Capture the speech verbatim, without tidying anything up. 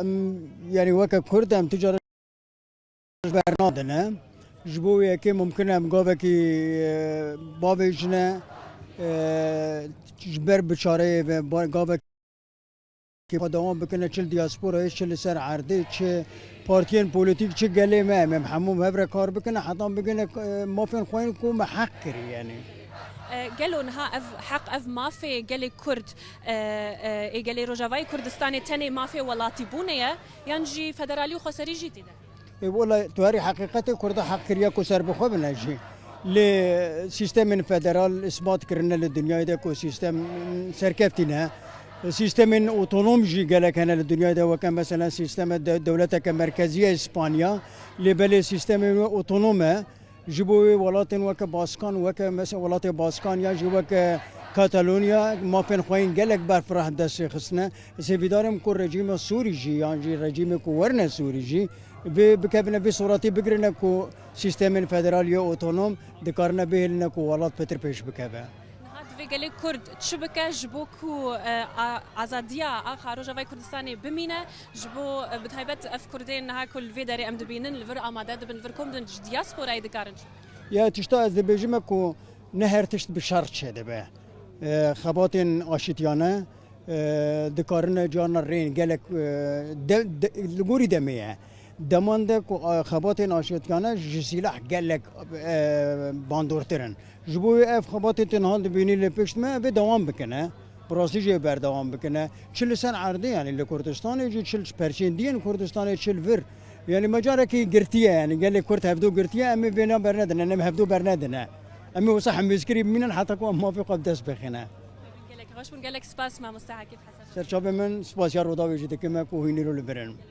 Em, yanî weke Kurd em tu cara ji ber nadine. Ji bo wê yekê mumkin e em gavekî, e, bavêjine, e, ji ber biçareyê ve ba-, gavekî xwe dewam bikine, çi li diasporayê, çi li ser erdê, çi partiyên polîtîk, çi gelê me, em ê hemû hev re kar bikine, heta bigine, e, mafên xwe yên ku me heq kirî, yanî. E, gelo niha ev heq, ev mafê gelê Kurd, e, e, ê gelê Rojavayê Kurdistanê tenê mafê welatîbûnê ye, yan jî federalî û xweserî jî tê de? Ê, wela, tu herî heqîqetê Kurda heq kiriye ku serbixwe bine jî. Lê sîstemên federal isbat kirine li dinyayê de ku sîstem serkeftî ne. Sîstemên otonom jî gelek hene li dinyayê de, weke mesela sîsteme de, dewleteke merkezî ye Îspanya. Lê belê sîstemên wê otonom e. Ji bo wê welatên weke Baskan, weke mesela welatê Baskan ya jî weke Katalonya mafên xwe yên gelek berfireh destê xistine. Ez hêvîdar im ku rejîma Sûrî jî yan jî rejîmê ku werine Sûrî jî vê bikevine vê suretê, bigirine ku sîstemên federal ya otonom dikarine bihêline ku welat pitir pêş bikeve. Niha divê gelê Kurd çi bike ji bo ku, e, a-, azadiya axa Rojavayê Kurdistanê bimîne, ji bo, e, bi taybet ev Kurdên niha ku li vê derê em dibînin, li vir amade dibin, li vir kom dibin, ji diasporayê dikarin çi bikin? Ya tişta ez dibêjime ku ne her tişt bi şer çêdibe. E, xebatên aşitiyane, e, dikarine carna rên gelek, e, de, de, li gorî demê ye. Deman de ku, e, xebatên aşitiyane ji sîlah gelek, e, bandortir in. Ji bo wê ev xebatê tu niha dibînî li pişt me, vê dewam bikine. Bi rastî jî berdewam bikine. Çi li ser erdê, yanî li Kurdistanê jî, çi li perçên diyên Kurdistanê, çi li vir. Yanî me carekî girtiye, yanî gelê Kurd hevdo girtiye, em ê vêna bernedine, em hevdo bernedine. Em ê wisa hemêzkirî bimînin heta ku em mafê xwe bi dest bixîne. Gelek xweş bûn, gelek spas mamoste Akîf Hesen. Serçavê min spasiya Rûdawê jî dikime ku hûn îro li vir in.